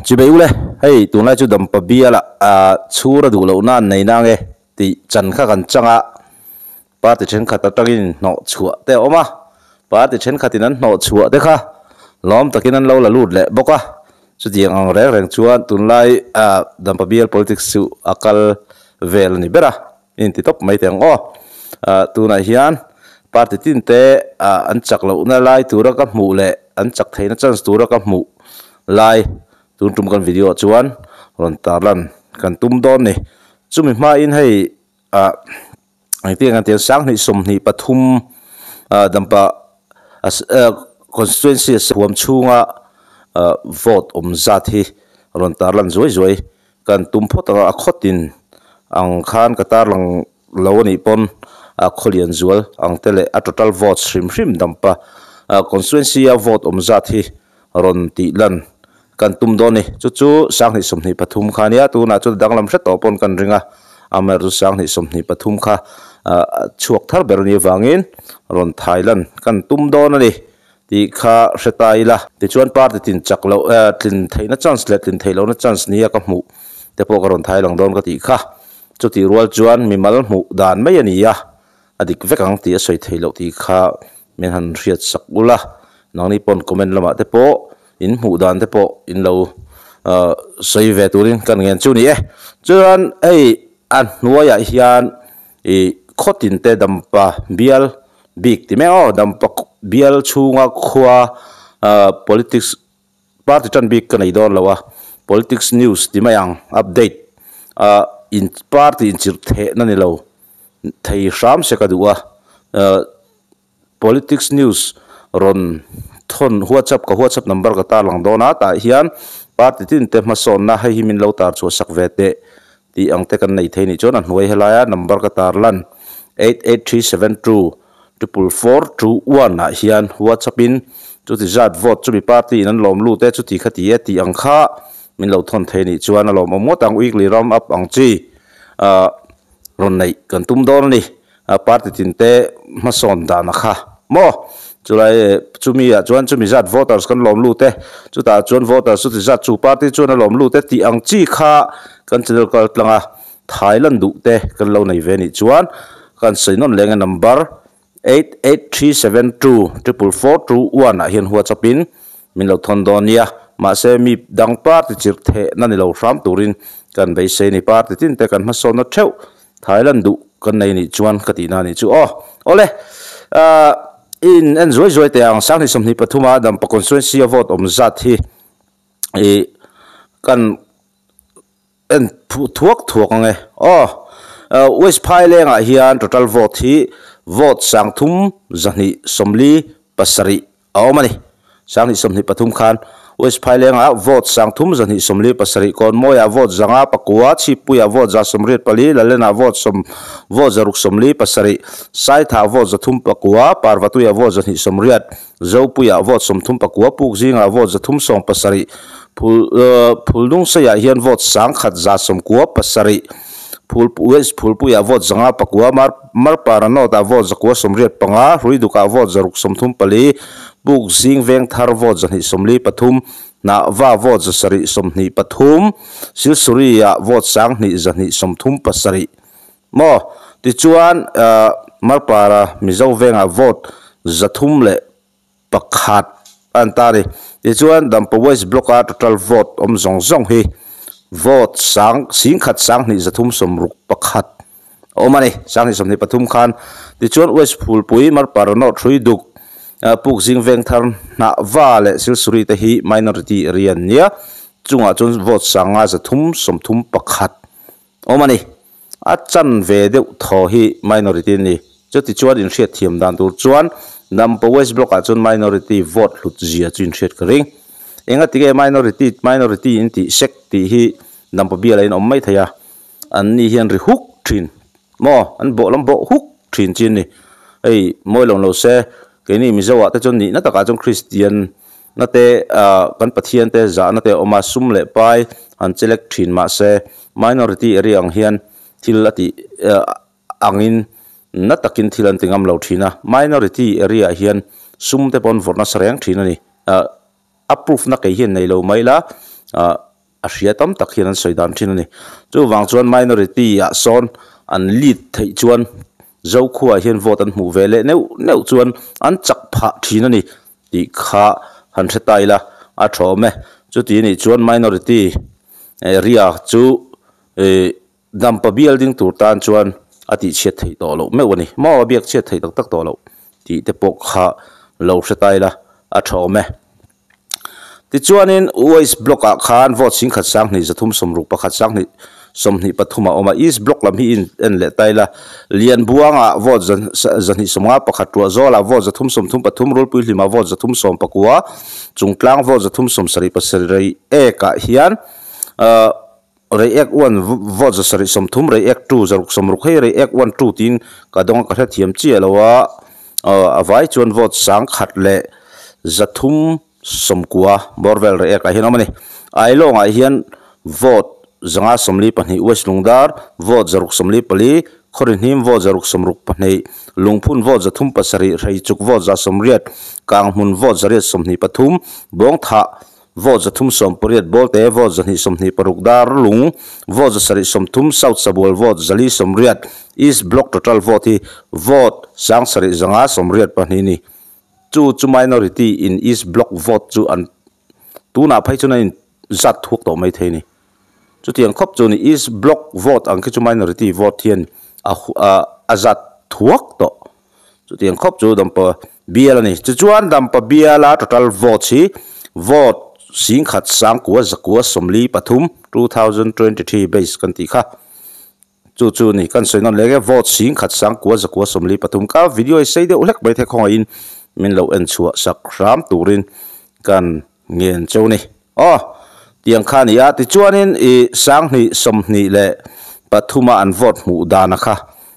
Chibei ule, hei tunlai chu Dampa biala chhura duh loh nan nei na nge tih chan kha kan chang a, party thenkhat atangin hnawh chhuah te a awm a, party thenkhatin an hnawh chhuah te kha lawm takin an lo la lut leh bawk a, chutiang ang reng reng chuan tunlai Dampa bial politics chu a kal vel a ni ber a, in ti tawp mai teh ang aw. Tunah hian party tin te an chak lohna lai tura ka hmuh leh an chak theihna chance tura ka hmuh lai tun tum kan video ah chuan rawn tarlan kan tum dawn ni. Chumi hmain hei ah engtin nge kan tih ang 2023 ah dampa constituency huam chhunga vote awm zat hi rawn tarlan zuai zuai kan tum phawt ang a, a khawtin ang khan ka tarlang lo a nih pawn a khawlian zual ang te leh a total votes hrim hrim dampa constituency a vote awm zat hi rawn tih lan kan tum dawn a ni. Chu chu 2023 kha a nia, tunah chuan danglam hre tawh pawn kan ring a, amaherawhchu 2023 kha chhuak thar ber a nih avangin rawn thai lan kan tum dawn a ni tih kha hre ta ila. Tichuan party tin chak loh tlin theihna chance leh tlin theih lohna chance nia ka hmuh te pawh ka rawn thai lang dawn ka tih kha. Chutih rual chuan mimal hmuh dan mai a ni a, a dik vek ang tih a sawi theih loh tih kha min han hriat sak ul a, nangni pawn comment lamah te pawh in hmuh dan te pawh in lo sawi ve turin kan ngen chu ni e. Chuan hei a hnuaiah hian ih khawtin te dampa bial bik ti mai aw, dampa bial chhunga khua politics Party tan bik ka nei dawn lo a, politics news ti mai ang, update ah in party inchirh thehna ni lo thei hram se ka duh a, politics news rawn thawn whatsapp ka whatsapp number ka tarlang dawn a, tah hian party tin te hmasawnna hei hi min lo tar chhuah sak ve teh tih ang te kan nei thei nih chuan a hnuai helaia number ka tarlan 88372 44421 ah hian whatsapp in chuti zat vote chumi party in an lawm lut e chuti kha ti e tih ang kha min lo thawn thei nih chuan a lawmawm ngawt ang weekly round up ang chi ah rawn neih kan tum dawn a ni a party tin te hmasawn dan a kha maw chulai chumi ah chuan chumi zat voters kan lawm lut e chutah chuan voters chuti zat chu party chuan a lawm lut e tih ang chi kha kan channel kal tlang a. Thailand duh te kan lo nei ve nih chuan kan sawi nawn leng a number 8837244421 ah hian WhatsApp in min lo thawn dawn nia. Mahse mi dang party chirh theh na ni lo hram turin kan beisei ni party tin te kan hmasawnna theuh Thailand duh kan nei nih chuan ka tihna nih chu aw. Awle ah in en zuai zuai teh ang 2023 a Dampa constituency a vote awm zat hi ih kan En thuak thuak ang e. Aw, West Phailengah hian total vote hi vote 3237 a awm a ni. 2023 khan West Phailengah vote 3237, Kawnmawiah vote 500, Chhippuiah vote 184, Lalenah vote sawm vote 647, Saithah vote 309, Parvatuiah vote 280, Zopuiah vote 39, Pukzingah vote 370, Phul Phulnungseiah hian vote 1197, Phul West Phulpuiah vote 509, Mar Marpara North-ah vote 985, Hruidukah vote 634, Pukzing Vengthar vote 243, Hnahva vote 723, Silsuri-ah vote 2237. Maw? Tichuan Marpara Mizo Vengah vote 301 a an ta a ni. Tichuan Dampa West Block-a total vote awm zawng zawng hi vote sang singkhat 2361 a awm a ni. 2023 khan tichuan West Phulpui Marpara North Hruiduk Pukzing Vengthar Hnahva leh Silsuri te hi minority area an nia. Chungah chuan vote 531 Awm a ni. A chan ve deuh thaw hi minority a ni. Chuti chuan inhriat thiam dan tur chuan Nampa West Block ah chuan minority vote hlut zia chu inhriat ka ring. Enga ti nge minority minority in tih sek tih hi Nampa bial ah in awm mai thei a. An ni hian ri huk thin maw? An bawh lam bawh huk thin chi a ni. Hei mawi lo lo se keini Mizo ah te chuan nihna takah chuan Christian na te ah kan Pathian te zahna te a awm a, sum leh pai an chelek thin mahse minority area ang hian thil a tih angin na takin thil an ti ngam lo thin a, minority area ah hian sum te pawh an vawrh nasa reng thin a ni. Ah a proof na kei hian nei lo mai la ah. a hria tam tak hian an sawi dan thin a ni. Chuvang chuan minority ah sawn an lead theih chuan Zokhua ah hian vote an hmuh ve leh neuh neuh chuan an chak phah thin a ni tih kha han hre ta ila a tha awm e. Chuti anih chuan minority area chu ih Dampa bial ding tur tan chuan a tih chhiat theih tawh loh meuh a ni. Maw a biak chhiat theih tak tak tawh loh tih te pawh kha lo hre ta ila a tha awm e. Tichuanin West Block ah khan vote singkhat sanghnih zathum sawmruk pakhat sanghnih 23 a awm a, East Block lam hi in en leh ta ila Lianbuangah vote 251 Tuahzawlah vote 333 Rulpuihlimah vote 319 Chungtlang vote 377 Reiekah hian Reiek one vote 730 Reiek two 660 hei Reiek one two tiin ka dawng a ka hrethiam chiah lo a a vai chuan vote 1390 bawr vel Reiek ah hian a awm a ni. Ailawng ah hian vote 542 West Lungdar vote 644 Khawrihnim vote 662 Lungphun vote 307 Hreichuk vote 180 Kanghmun vote 823 Bawngthah Vote 318 Bawlte vote 226 Darlung vote 730 South Sabual vote 480 East Block total vote hi vote 7582 ni. Chu chu minority in East Block vote chu an tunah phei chuan an in zat thuak tawh mai thei ni. Chutiang khawp chu ni East Block vote ang khi chu minority vote hian a a zat thuak tawh. Chutiang khawp chu Dampa bial a ni. Tichuan Dampa biala total votes hi vote 10,000 sangkua zakua 43, 2023 base kan tih kha. Chu chu ni kan sawi nawn leh nge vote 10,000 sangkua zakua 43 ka video hi sei deuh hlek mai thei khawngaihin min lo en chhuah sak hram turin kan ngen cheu ni. Aw tiang kha a ni a tichuanin ih 2023 a an vote hmuh dana kha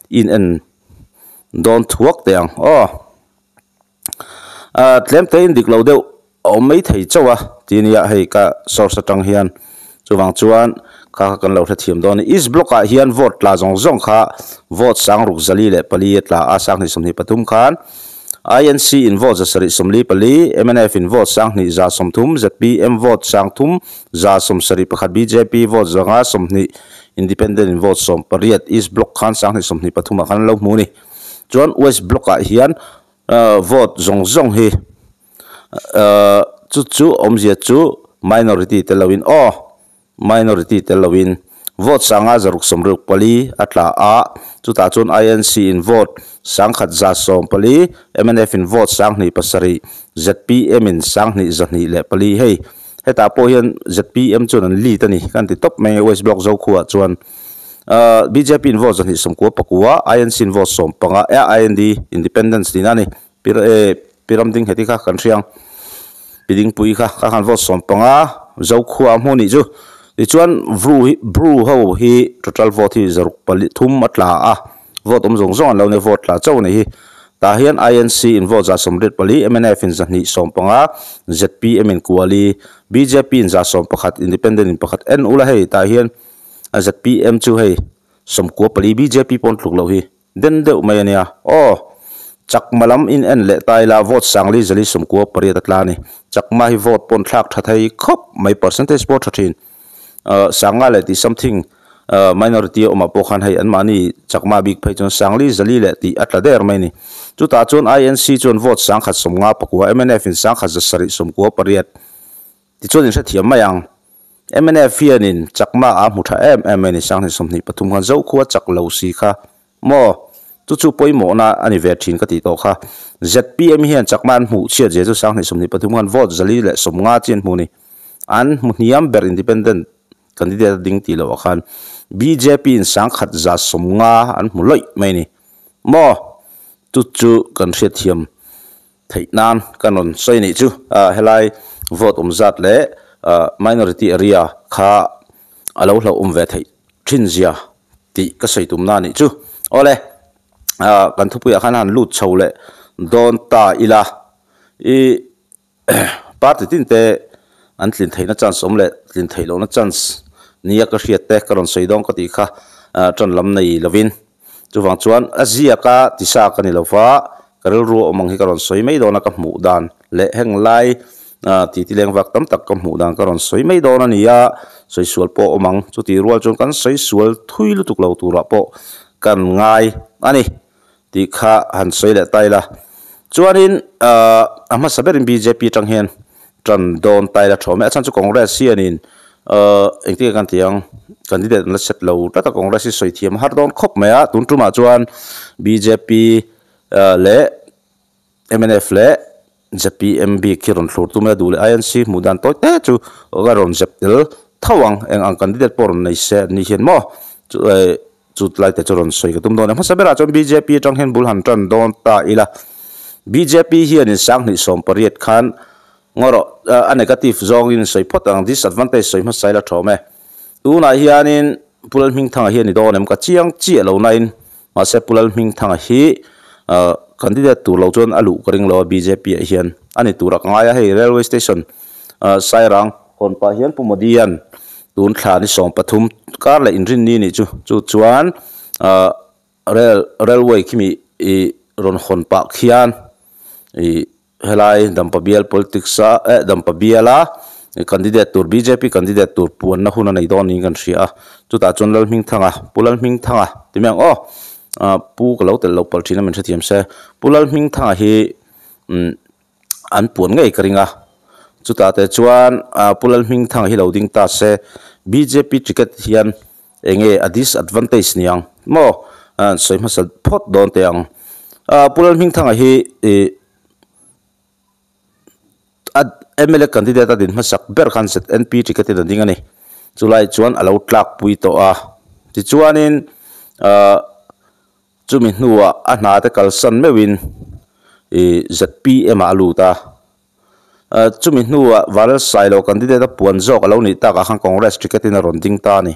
in en Dawn thuak teh ang aw. Ah tlem te in dik lo deuh a awm mai thei chauh a ti nia hei ka source atang hian chuvang chuan kha kha kan lo hrethiam dawn a ni. East block ah hian vote tla zawng zawng kha vote sangruk 404 a tla a 2023 khan INC in vote 744 mnf in vote 2130 zpm vote 3171 bjp vote 520 Independent in vote 18 East Block khan 2023 ah khan an lo hmu a ni. Chuan West Block ah hian vote zawng zawng hi chu chu awmzia chu minority tel loin aw minority tel loin vote 564 a tla a, chutah chuan INC in vote 1114, mnf in vote 27, zpm in 2204 hei Hetah pawh hian zpm chuan an lead a ni kan ti tawp mai West Block Zokhua chuan bjp in vote 29 pakua INC in vote 15 IND Independence tihna a ni Pir e Piramding heti kha kan hriang Pidingpui kha kha khan vote 15 Zokhua a hmu nih chu tichuan Bru hi Bru ho hi total vote hi zaruk pali thum a tla a. Vote awm zawng zawng an lo nia, vote tla chauh a nih hi. Tah hian INC in vote 74, mnf in 215, zpm in kuali, bjp in 111, independent in pakhat en ula hei tah hian zpm chu hei 94, bjp pawh an tluk loh hi den deuh mai a nia. Aw! Chakma lam in en leh ta ila vote 5498 a tla a ni. Chakma hi vote pawh an thlak tha thei khawp mai, percentage pawh a tha thin. Sanga leh tih something minority a awmah pawh khan hei anmahni chakma bik phei chuan sangli zali leh tih a tla der mai a ni. Chutah chuan INC chuan vote 159, mnf in 179 tichuan in hrethiam mai ang. Mnf hianin chakma a hmu tha em em mai a ni, 2023 khan Zokhua chak lo si kha maw? Chu chu pawimawhna a ni ve thin ka tih tawh kha. Zpm hian chakma an hmuh chhiat zia chu 2023 khan vote 450 chi an hmu a ni. An hmu hniam ber independent candidate a ding tih loh ah khan bjp in 1150 an hmu lawih mai a ni maw? Chu chu kan hriatthiam theih nan kan rawn sawi nih chu helai vote awm zat leh minority area kha a lo hlauhawm ve theih thin zia tih ka sawi tumna a nih chu. Awle kan thupuiah khan han lut chho leh dawn ta ila i. Party tin te an tlin theihna chance awm leh tlin theih lohna chance nia ka hriat te ka rawn sawi dawn ka tih kha tan lam nei lovin chuvang chuan a ziaka tisa ka ni lova ka rilru a awm ang hi ka rawn sawi mai dawn a ka hmuh dan leh heng lai titi leng vak tam tak ka hmuh dan ka rawn sawi mai dawn a ni a Sawi sual pawh a awm ang. Chutih rual chuan kan sawi sual thui lutuk lo turah pawh kan ngai a ni tih kha han sawi leh ta ila. Chuanin ahh a hmasa berin bjp atang hian tan dawn ta ila tha awm e. A chhan chu Congress hianin ahh engtin nge kan tih ang candidate an la set lo tlat a Congress hi sawi thiam har dawn khawp mai a. Tun tumah chuan bjp leh mnf leh zpm bik hi rawn thlur tum ila duh leh INC hmuh dan tawi te chu ka rawn zep tel tho ang eng ang candidate pawh rawn nei se an ni hian maw chu eh chu tlai te chu rawn sawi ka tum dawn a hmasa berah chuan bjp atang hian bul han tan dawn ta ila bjp hianin sanghnih sawm pariat khan ngaw rawh a negative zawngin sawi phawt ang disadvantage sawi hmasa ila thawm e tunah hianin Pu Lalhmingthanga hi a ni dawn em ka chiang chiah lo nain Mahse Pu Lalhmingthanga hi candidate tur lo chuan a luh ka ring lo a bjp ah hian a ni tur a ka ngai a hei railway station Sairang hawn pah hian Pu Modi an tun thla ni 13 kar leh inrinni nih chu chu chuan rail railway khimi ih rawn hawn pah khian ih Helai Dampa bial politics a eh Dampa biala candidate tur bjp candidate tur puanna hun a nei dawn niin kan hria a, chutah chuan Lalhmingthanga Pu Lalhmingthanga ti mai ang aw ah pu ka lo telh loh palh thin a min hrethiam se Pu Lalhmingthanga hi umm an puan ngei ka ring a, chutah te chuan ah Pu Lalhmingthanga hi lo ding ta se bjp ticket hian eng nge a disadvantage niang maw ah sawi hmasa phawt dawn teh ang ah Pu Lalhmingthanga hi ih. A mla candidate a din hmasak ber khan ZNP ticket in a ding a ni. Chulai chuan a lo tlakpui tawh a. Tichuanin ahh chumi hnuah a hna te kalsan meuhin ih zpm ah a lut a. Ahh chumi hnuah Vanlalsailo candidate a puan zawk a lo nih takah khan Congress ticket in a rawn ding ta a ni.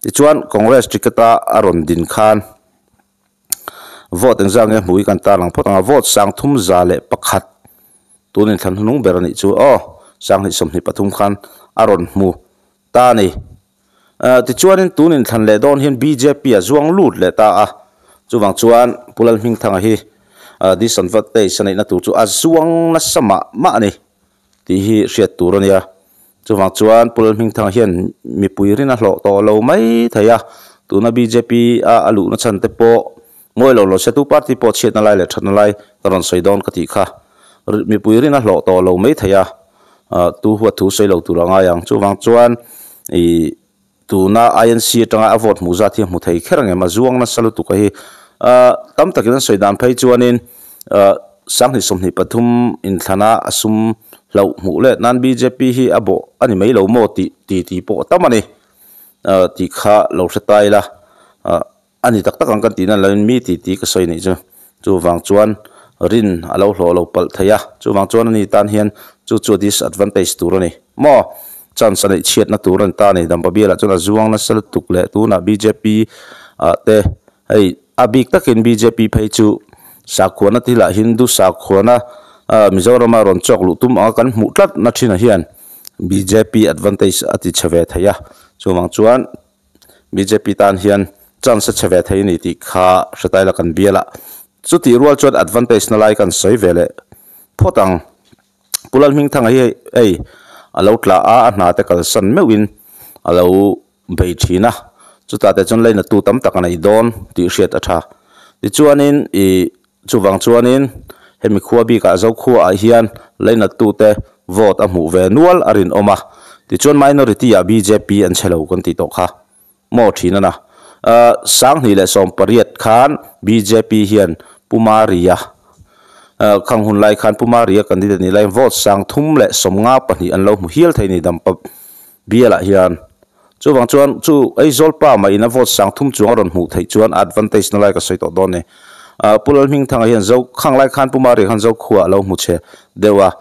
Tichuan Congress ticket a a rawn din khan. Vote engzah nge hmuh hi kan tarlang phawt ang a, vote 3101 tun inthlan hnung ber a nih chu aw 2023 khan a rawn hmu ta a ni. Tichuanin tun inthlan leh dawn hian bjp a zuang lut leh ta a, chuvang chuan Pu Lalhmingthanga hi disadvantage a neihna tur chu a zuang nasa mah mah a ni. Tih hi hriat tur a nia. Chuvang chuan Pu Lalhmingthanga hian mipui rin a hlawh tawh lo mai thei a, tuna bjp a a luhna chhan te pawh ngawi lo lo se tu party pawh chhiatna lai leh thatna lai ka rawn sawi dawn ka tih kha. Mipui rin a hlawh tawh lo mai thei a, tu huat thu sawi lo tur a ngai ang. Chuvang chuan ih Tuna INC atanga a vote hmuh zat hi a hmu thei kher ang em? A zuang nasa lutuk a hi. Tam takin an sawi dan phei chuanin 2023 inthlana a sum hlauh hmuh let nan bjp hi a bawh a ni mai lo maw tih ti ti pawh a tam a ni tih kha lo hre ta ila. A ni tak tak ang kan tih nan loin mi tih tih ka sawi nih chu. Chuvang chuan rin a lo hlawh lo palh thei a, chuvang chuan ani tan hian chu chu a disadvantage tur a ni maw? Chance a neih chhiatna tur a ni ta a ni. Dampa bialah chuan a zuang nasa lutuk leh tunah bjp ah te hei a bik takin bjp phei chu sakhuana thilah Hindu sakhuana Mizorama rawn chawk luh tum anga kan hmuh tlat na thinah hian bjp advantage a ti chhe ve thei a, chuvang chuan Bjp tan hian chance a chhe ve thei a ni tih kha hre ta ila kan bial a. Chutih rual chuan advantage na lai kan sawi ve leh phawt ang. Pu Lalhmingthanga hi hei a lo tla a, a hna te kalsan meuhin a lo bei thin a. Chutah te chuan leinatu tam tak a nei dawn tih hriat a tha. Tichuanin ih chuvang chuanin hemi khua bikah Zokhuaah hian leinatute vote a hmuh ve nual a rinawm a. Tichuan minority ah bjp an chhe lo kan tih tawh kha maw thin a na. 2018 khan bjp hian Pu Maria khang hun lai khan Pu Maria candidate nih laiin vote 352 an lo hmu hial thei ni Dampa bialah hian. Chuvang chuan chu Aizawl pa mah in a vote 3000 chuang a rawn hmuh theih chuan advantage na lai ka sawi tawh dawn ni. Pu Lalhmingthanga hian Zo khang lai khan Pu Maria khan Zokhua a lo hmu chhe deuh a,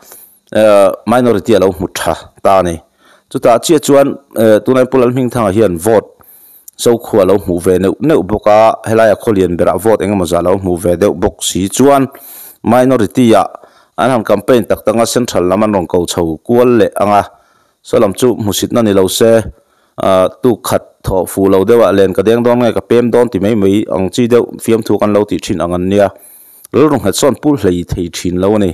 minority a lo hmu tha ta a ni. Chutah chiah chuan tunai Pu Lalhmingthanga hian vote Zokhua a lo hmuh ve neuh neuh bawk a, helaia khawlian berah vote engemaw zah a lo hmuh ve deuh bawk si chuan minority ah an han campaign tak tak anga central lam an rawn ko chho kual leh ang a. Saw lam chu hmusitna ni lo se, tuk khat thawh fuh lo deuhah len ka deng dawn nge ka pem dawn ti mai mai ang chi deuh fiamthu kan lo tih thin ang an nia. Rilru nghet sawn pul hlei thei thin lo a ni.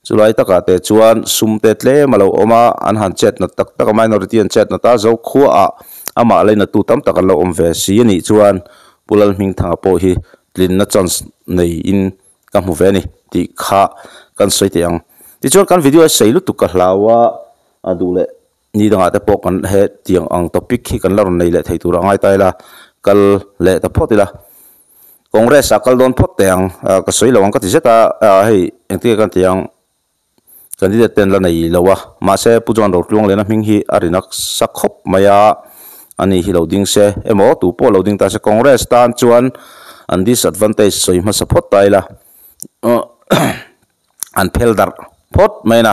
Chulai takah te chuan sum te tlem a lo awm a, an han chet nat tak tak a, minority an chet nat a, Zokhuaah amah lainatu tam tak an lo awm ve si a nih chuan Pu Lalhmingthanga pawh hi tlinna chance neiin ka hmu ve a ni tih kha kan sawi teh ang. Tichuan kan video a sei lutuk ka hlau a, a duh leh ni dangah te pawh kan he tiang ang topic hi kan la rawn nei leh thei tur a ngai ta ila, kal leh ta phawt ila. Congress ah kal dawn phawt teh ang, ka sawi lo ang ka ti zet a, hei engtin nge kan tih ang candidate ten la nei lo a, mahse Pu John Rotluangliana hming hi a ri nasa khawp mai a, ani hi lo ding se emaw tu pawh lo ding ta se Congress tan chuan an disadvantage sawi hmasa phawt ta ila an phel darh phawt mai na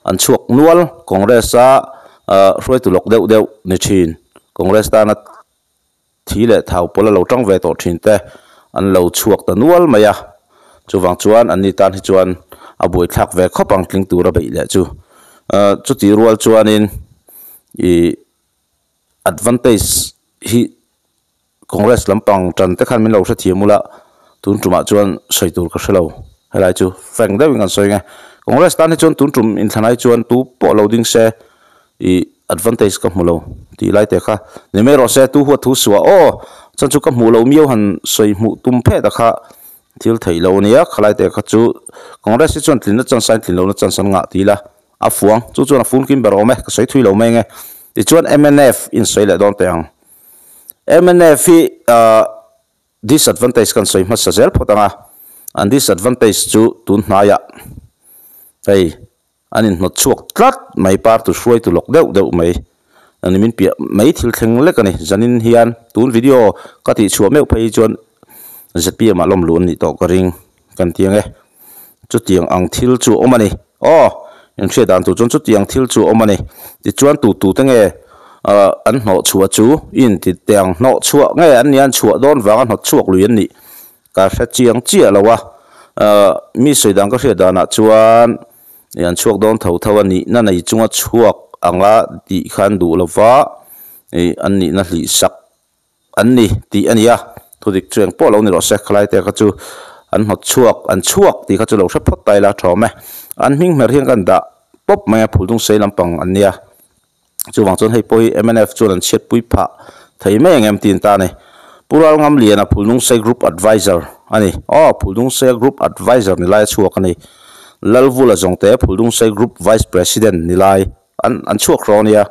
an chhuak nual Congress a hruaitu lawk deuh deuh ni thin Congress tana Thi leh thau pawl a lo tang ve tawh thin te an lo chhuak ta nual mai a, chuvang chuan anni tan hi chuan a buaithlak ve khawp ang tling tura beih leh chu. Chutih rual chuanin ih advantage hi Congress lampang tan te khan min lo hrethiam ula tun tumah chuan sawi tur ka hre lo helai chu frank deuhin kan sawi ang e. Congress tan hi chuan tun tum inthlanai chuan tu pawh lo ding se ih advantage ka hmu lo tih lai te kha ni mai rawh se tu huat thu suah aw chuan chu ka hmuh loh miau han sawi hmuh tum phet a kha thil theih loh a nia khalai te kha chu Congress hi chuan tlinna chance a intlin lohna chance an ngah ti ila a fuang chu chuan a fun kim ber awm e ka sawi thui lo mai ang e tichuan mnf in sawi leh dawn teh ang mnf hi ahh disadvantage kan sawi hmasa zel phawt ang a an disadvantage chu tun hnaiah hei. An inhnawt chhuak tlat mai, party hruaitu lawk deuh deuh mai a ni min piah mai thil thleng lek a ni. Zanin hian tun video ka tih chhuah meuh phei hi chuan zpm ah lawm luh an nih tawh ka ring kan ti ang e. Chutiang ang thil chu a awm a ni. Aw, inhriat dan tur chuan chutiang thil chu a awm a ni. Tichuan tu tu te nge an hnawh chhuah chu i inti teh ang. Hnawh chhuah nge an nih a, an chhuah dawn vanga hnawt chhuak lui an nih Ka hre chiang chiah lo a, mi sawi dan ka hriat danah chuan ih an chhuak dawn tho tho a nihna nei chunga chhuak anga tih kha an duh lo va, ih an nihna hlih sak an ni tih a ni a, thudik chu engpawh lo ni rawh se, khalai te kha chu an hnawt chhuak, an chhuak tih kha chu lo hre phawt ta ila tha awm e. An hming hmer hian kan dah pawp mai a, Phuldung sei lampang an nia. Chuvang chuan hei pawh hi mnf chuan an chhiatpui phah thei mai ang em tiin ta a ni. Pu Ralngamliana Phulnungsei Group Advisor a ni. Aw, Phulnungsei Group Advisor ni lai a chhuak a ni. Lalvula Zawngte Phulnungsei Group Vice President ni lai an an chhuak hraw a nia.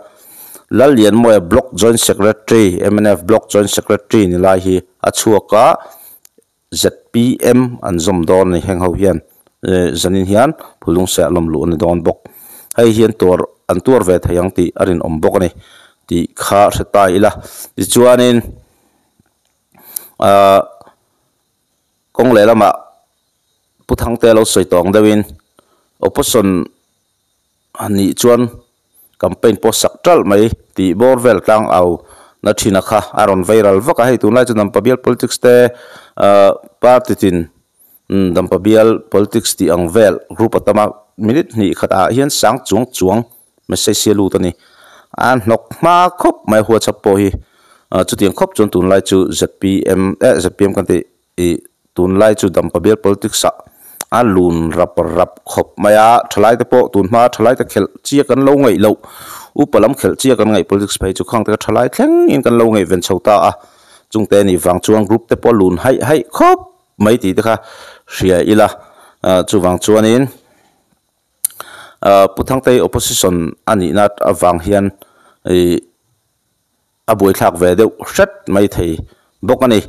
Lallianmawia Block Joint Secretary, mnf Block Joint Secretary ni lai hi a chhuak a. Zpm an zawm dawn a ni heng ho hian zanin hian Phulungsei ah lawm luh a ni dawn bawk. Hei hian tuar an tuar ve thei ang tih a rinawm bawk a ni tih kha hre ta ila. Tichuanin ahh kawng lehlamah Pu Thangte lo sawi tawng deuhin opposition A nih chuan campaign pawh sak ṭalh mai tih bawr vel tlang au na ṭhin a kha a rawn vei ral vak a, hei tunlai chu Dampa bial politics te ahh party tin Dampa bial politics tih ang vel group a tam a, minute hnih khat ah hian sang chuang chuang message hi a lut a ni. A hnawk hma khawp mai WhatsApp pawh hi ah chutiang khawp chuan tunlai chu zpm eh zpm kan tih Ih, tunlai chu Dampa bial politics ah a lun rap rap khawp mai a, thalai te pawh tun hma thalai te khelh chiah kan lo ngaih loh, upa lam khelh chiah kan ngaih politics phei chu khang te kha thalai thleng in kan lo ngaih ven chho ta a, chung te nih vang chuan group te pawh a lun haih haih khawp mai tih te kha hria ila, chuvang chuanin Pu Thangtei opposition a nihna avang hian ih. A buaithlak ve deuh hret mai thei bawk a ni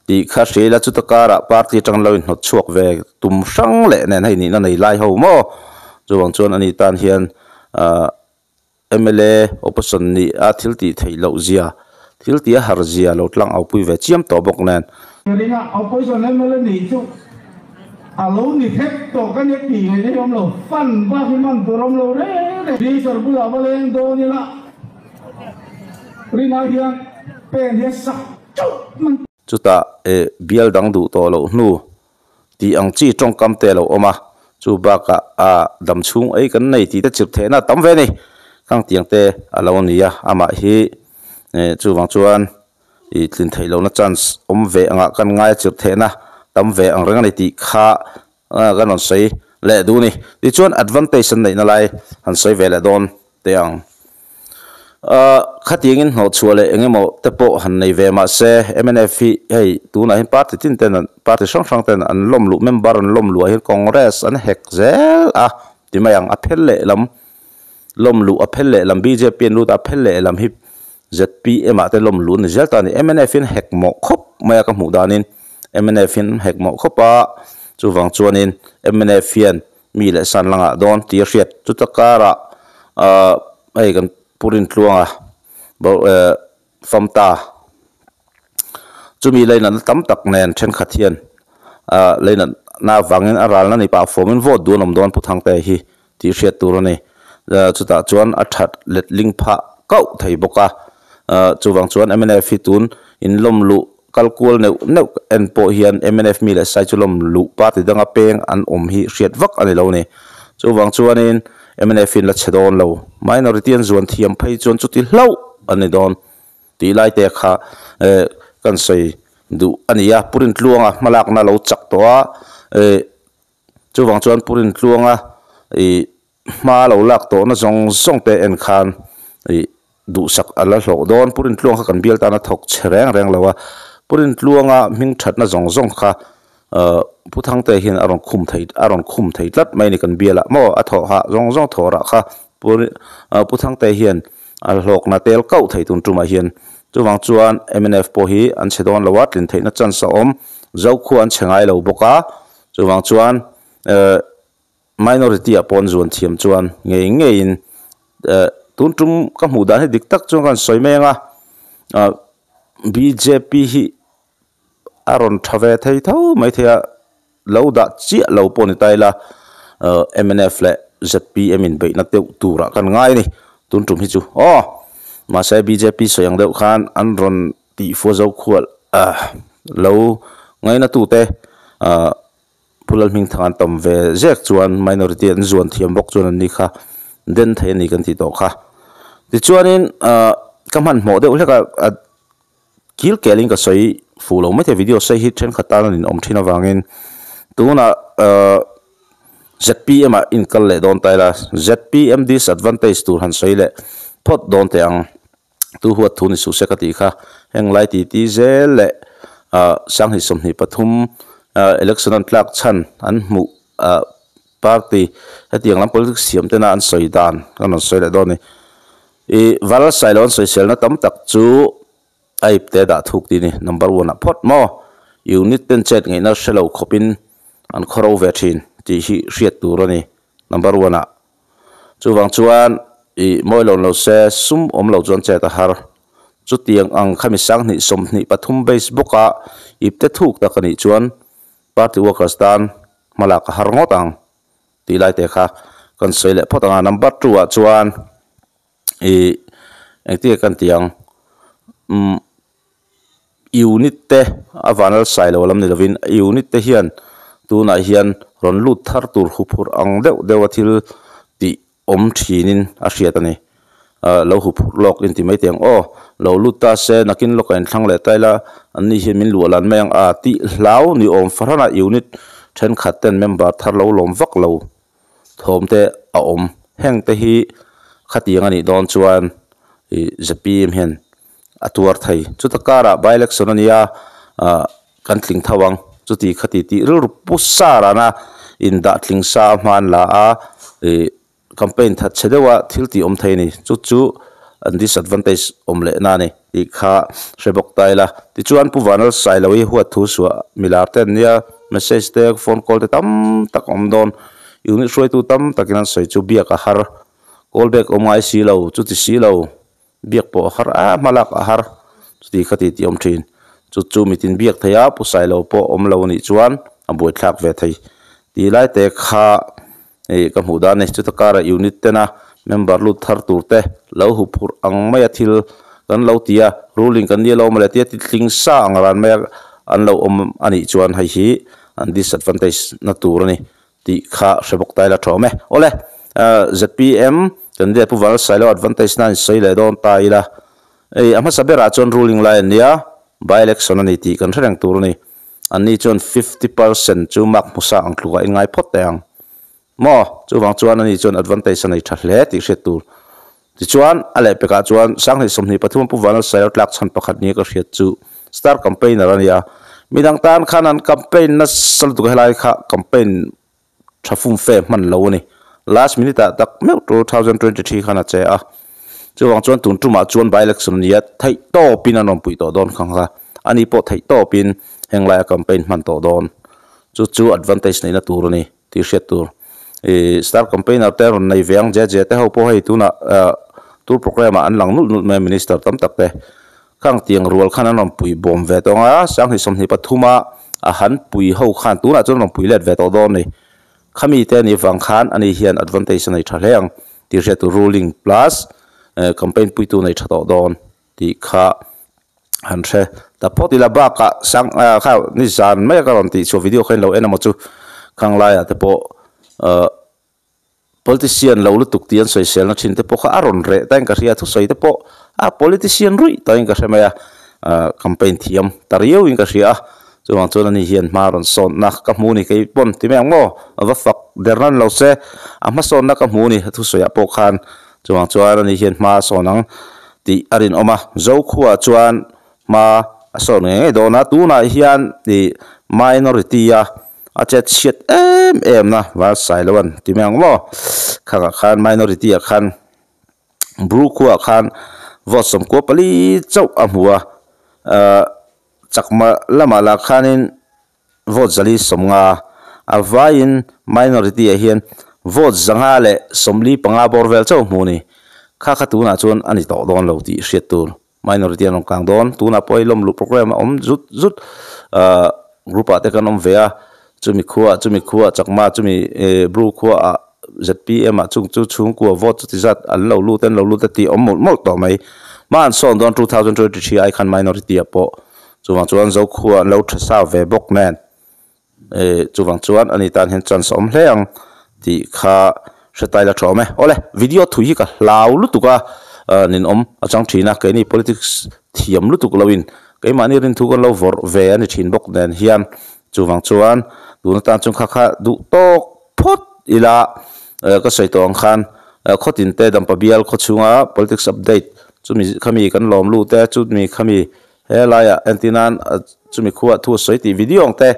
tih kha hria ila chuta karah party atang lo inhnawt chhuak ve tum hrang leh nen hei nihna nei lai ho maw chuvang chuan ani tan hian ahh mla opposition nih a thil tih theih loh zia thil tih a har zia lo tlang au pui ve chiam tawh bawk nen. Ringa opposition mla nih chu a lo ni thek tawh ka nia tih ngaihna hi awm lo fan bak hi man tur awm lo reng reng. Speaker bulah va leng dawn ila. Rinai hian pen hi a sak chauh man. Chutah eh bial dang duh tawh loh hnu tih ang chi tawngkam te a lo awm a, chu bakah a dam chhung ei kan nei tih te chirh theihna a tam ve a ni. Khang tiang te a lo ni a, amah hi eh chuvang chuan ih tlin theih lohna chance awm ve angah kan ngai a chirh theihna tam ve ang reng a ni tih kha kan rawn sawi. leh duh a ni. Tichuan advantage an neihna lai han sawi ve leh dawn teh ang. Khatiangin hnawhchhuah leh eng emaw te pawh han nei ve mah se mnf hi hei tunah hian party tin ten an party hrang hrang ten an lawm luh member an lawm luh ah hian congress an hek zel a ti mai ang a phel leh lam lawm luh a phel leh lam bjp an lut a a phel leh lam hi zpm ah te lawm luh a ni zel ta a ni mnf hian hek mawh khawp mai a ka hmuh danin mnf hian hek mawh khawp a chuvang chuanin mnf hian mi leh san la ngah dawn tih a hriat chuta karah ahh hei kan Pu Rintluanga eh Famta chumi leinatna tam tak nen thenkhat hian ah leinatna avangin a ralna ni pah fawmin vote duh an awm dawn Pu Thangtea hi tih hriat tur a ni. Chutah chuan a that letling phah kauh thei bawk a, chuvang chuan mnf hi tun inlawm luh kal kual neuh neuh en pawh hian mnf mi leh sai chu lawm luh party danga peng an awm hi hriat vak a ni lo a ni. Chuvang chuanin mnf in la chhe dawn lo. Minority an zuan thiam phei chuan chuti hlauh a ni dawn tih lai te kha eh kan sawi duh a ni a. Pu Rintluanga hmalakna lo chak tawh a, eh chuvang chuan Pu Rintluanga ih Hma lo lak tawhna zawng zawng te en khan ih duhsak a la hlawh dawn. Pu Rintluang kha kan bial tana thawk che reng reng lo a, Pu Rintluanga hming thatna zawng zawng kha ahh Pu Thangte hian a rawn khum thei a rawn khum thei tlat mai a ni kan bialah maw a thawh hah zawng zawng thawh rah kha Pu ahh Pu Thangte hian a hlawkna tel kauh thei tun tumah hian. Chuvang chuan mnf pawh hi an chhe dawn lo a, tlin theihna chance a awm. Zokhua an chhe ngai lo bawk a, chuvang chuan ehh Minority ah pawn zuan thiam chuan ngei ngeiin eh tun tum ka hmuh dan hi dik tak chuan ka han sawi mai ang a, ah bjp hi a rawn tha ve thei tho mai thei a, lo dah chiah lo pawh ni ta ila ah mnf leh zpm in beihna deuh turah kan ngai a ni tun tum hi chu aw mahse bjp sawi ang deuh khan an rawn tihfua zo khual ah lo ngaina tute ah. Pu Lalhmingthang an tam ve zek chuan minority an zuan thiam bawk chuan an ni kha den thei a ni kan tih tawh kha. Tichuanin ahh ka hmanhmawh deuh hlek a a kil kelin ka sawi fuh lo maithei video sawi hi thenkhat tan an inawm thin avangin tunah ahh zpm ah inkal leh dawn ta ila zpm disadvantage tur han sawi leh phawt dawn teh ang. Tu huat thu ni suh se ka tih kha heng lai ti ti zel leh ah sanghnih 23 ah election an tlak chhan an hmuh ah party hetiang lam politics siam tena an sawi dan kan rawn sawi leh dawn a ni. Ih val sailo an sawiselna tam tak chu a ipte dah thuk tih a ni number one ah phawt maw unit ten chet ngaihna hre lo khawpin an khawro ve thin tih hi hriat tur a ni number one ah. Chuvang chuan ih mawi lo lo se sum awm lo chuan chet a har. Chutiang ang khami 2023 base bawka ipte thuk tak a nih chuan party workers tan hmalak a har ngawt ang tih lai te kha kan sawi leh phawt ang a. Number two ah chuan ih engtin nge kan tih ang umm unit te a vanal sai lo lam ni lovin unit te hian tunah hian rawn lut thar tur huphurh ang deuh deuh a thil tih awm thinin a hriat a ni. Ah lo huphurh lawk in ti mai teh ang aw lo lut ta se nakin lawkah inthlang leh ta ila an ni hian min luah lan mai ang a tih hlau ni awm fahranah unit thenkhat ten member thar lo lawm vak lo thawm te a awm. Heng te hi khatiang a nih dawn chuan ih zpm hian a tuar thei. Chuta karah by election a nia ah kan tling tho ang. Chuti khati tih rilru pu sa rana indah tling sa a hman la a ih campaign that chhe deuha thil tih awm thei a ni. Chu chu an disadvantage awm leh na a ni tih kha hre bawk ta ila. Tichuan Pu Vanal Sailohi huat thu suah milar te an nia message te phone call te tam tak a awm dawn. Unit hruaitu tam takin an sawi chu biak a har call back awm ngai si lo chuti si lo. Biak pawh a har a, hmalak a har chuti kha ti tih awm thin. Chu chu mitin biak thei a, pu Sailo pawh awm lo anih chuan a buaithlak ve thei. Tih lai te kha ih ka hmuh dan a ni. Chuta kara unit tena member lut thar tur te lo hu phurh ang maia thil kan lo ti a, ruling kan nia lo mawle tia ti tling sa ang ran maia an lo awm anih chuan hei hi an disadvantage na tur a ni. Tih kha hre bawk ta ila tha awm e. Awle, zpm candidate Pu Val Sailo advantage na in sawi leh dawn ta ila. Ei, a hmasa berah chuan ruling lai an nia, by election a ni tih kan hre reng tur a ni. Anni chuan 50% chu mark hmusa ang tlukah in ngai phawt teh ang. Maw? Chuvang chuan ani chuan advantage a nei tha hle tih hriat tur. Tichuan, a lehpekah chuan Sanghnih 23 Pu Vanlalsailo tlak chhan pakhat nia ka hriat chu star campaigner a nia. Midang tan khan an campaign nasa lutuk a helai kha campaign tha fumfe hman lo a ni. Last minute ah tak meuh 2023 khan a che a. Chuvang chuan tun tumah chuan by election a nia theih tawpin an rawn puih tawh dawn kha kha. Ani pawh theih tawpin heng laia campaign hman tawh dawn. Chu chu advantage neihna tur a ni. Tih hriat tur. Ih star campaigner te rawn nei ve ang JJ te ho pawh hei tunah ah tour programme ah an lang nulh nulh mai a minister tam tak te. Khang tiang rual khan an rawn pui bawm ve tawh ang a, sanghnih 23 a a han pui ho khan tunah chuan rawn pui let ve tawh dawn a ni. Khami te anih vang khan ani hian advantage a nei tha hle ang tih hriat tur ruling plus eh campaign puitu nei tha tawh dawn. Tih kha han hre ta phawt ila bakah sang ah kha ni zan mai a ka rawn tih chhuah video kha in lo en emaw chu khang laiah te pawh ah politician lo lutuk tih an sawisel na thin te pawh kha a rawn reh ta in ka hria thusawi te pawh a politician ruih tawh in ka hre mai a ah campaign thiam ta riau in ka hria a chuvang chuan ani hian hma rawn sawnna ka hmu ni kei pawn ti mai ang maw a va fak der nan lo se a hmasawnna ka hmu ni a thusawiah pawh khan Chuvang chuan ani hian hma a sawn ang tih a rinawm a, Zokhua chuan hma a sawn ngei ngei dawn a, tunah hian ih minority a a chet chhiat em em na Valsailoan ti mai ang maw khangah khan minority ah khan Bru khuaah khan vote 94 chauh a hmu a, ah chakma lamah lah khanin. Vote 450 a vaiin minority ah hian vote 145 bawr vel chauh hmu a ni. Kha kha tunah chuan a ni tawh dawn lo tih hriat tur minority an rawn kang dawn. Tunah pawh hei lawm luh programme a awm zut zut ahh group ah te kan awm ve a, chumi khuaah chumi khuaah chakma chumi eh bru khuaah zpm ah chung chu chhungkua vote chuti zat an lo lut an lo lut a tih awm mawlh mawlh tawh mai. Hma an sawn dawn 2023 ai khan minority ah pawh Chuvang chuan Zokhua an lo tha sa ve bawk nen eh chuvang chuan ani tan hian chance a awm hle ang tih kha hre tai la thawm e. Awle video thui hi ka hlau lutuk a ah ninawm a chang thin a keini politics thiam lutuk loin keimahni rinthu kan lo vawrh ve a ni thin bawk nen hian chuvang chuan tun atan chuan kha kha duh tawk phawt ila eh ka sawi tawh ang khan khawtin te dampa bial khawchhunga politics update chumi khami kan lawm lut e chumi khami He laiah entirnan chumi khuah thu a sawi tih video ang te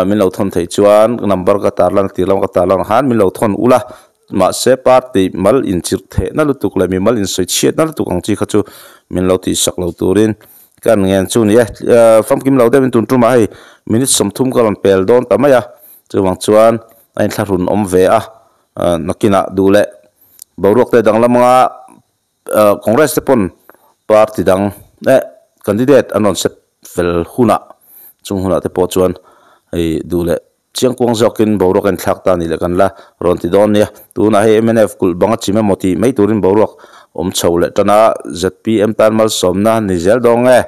min lo thawn theih chuan number ka tarlan a tir lam ka tarlan ang khan min lo thawn ula mahse party mal inchirh thehna lutuk leh mimal insawi chhiatna lutuk ang chi kha chu min lo tihsak lo turin ka an ngen chu ni e. Famkim lo deuhin tun tumah hei minute 30 ka rawn pel dawn ta mai a chuvang chuan a inthlahrun awm ve a nakinah duh leh boruak te danglam anga Congress te pawn party dang eh candidate an rawn set fel hunah chung hunah te pawh chuan hei duh leh chiangkuang zawkin boruak a inthlak ta a nih leh kan la rawn ti dawn nia. Tunah hei mnf kulh bang a chim emaw tih mai turin boruak awm chho leh tan a, zpm tan malsawmna ni zel dawn nge?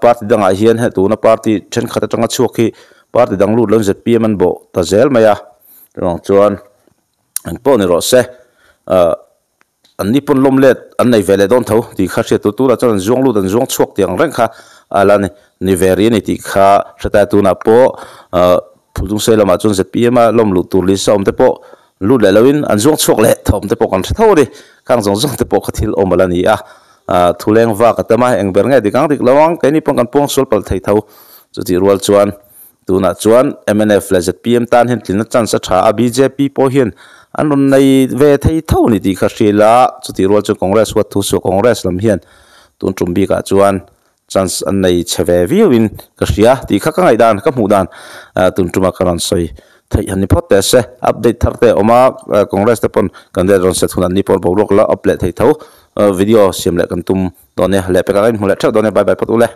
Party dangah hian he tuna party thenkhat atanga chhuak hi party dang lut loin zpm an bawh ta zel mai a, chuvang chuan engpawh ni rawh se. An ni pawn lawm let an nei ve leh dawn tho tih kha hriat tur tunah chuan an zuang lut an zuang chhuak tih ang reng kha a la ni ni ve rih a ni tih kha hre ta tunah pawh ah Phulchungsei lamah chuan zpm a lawm luh tur lisa awm te pawh lut leh loin an zuang chhuak leh thawm te pawh kan hre tho a ni khang zawng zawng te pawh kha thil awm a la ni a ah thu leng vak a tam a eng ber nge dik ang dik lo ang keini pawn kan puang sual palh thei tho chutih rual chuan Tunah chuan mnf leh zpm tan hian tlinna chance a tha a, bjp pawh hian an rawn nei ve thei tho a ni tih kha hria ila, chutih rual chuan Congress huat thu suah Congress lam hian tun tum bikah chuan chance an nei chhe ve viauin ka hria tih kha ka ngaihdan ka hmuh dan tun tuma ka rawn sawi theih han ni phawt teh se. Update thar te a awm a, Congress te pawn candidate rawn set hun an ni pawh boruak la up leh thei tho video siam leh kan tum dawn nia, lehpekah ka inhmu leh theuh dawn nia, bye bye phawt u le.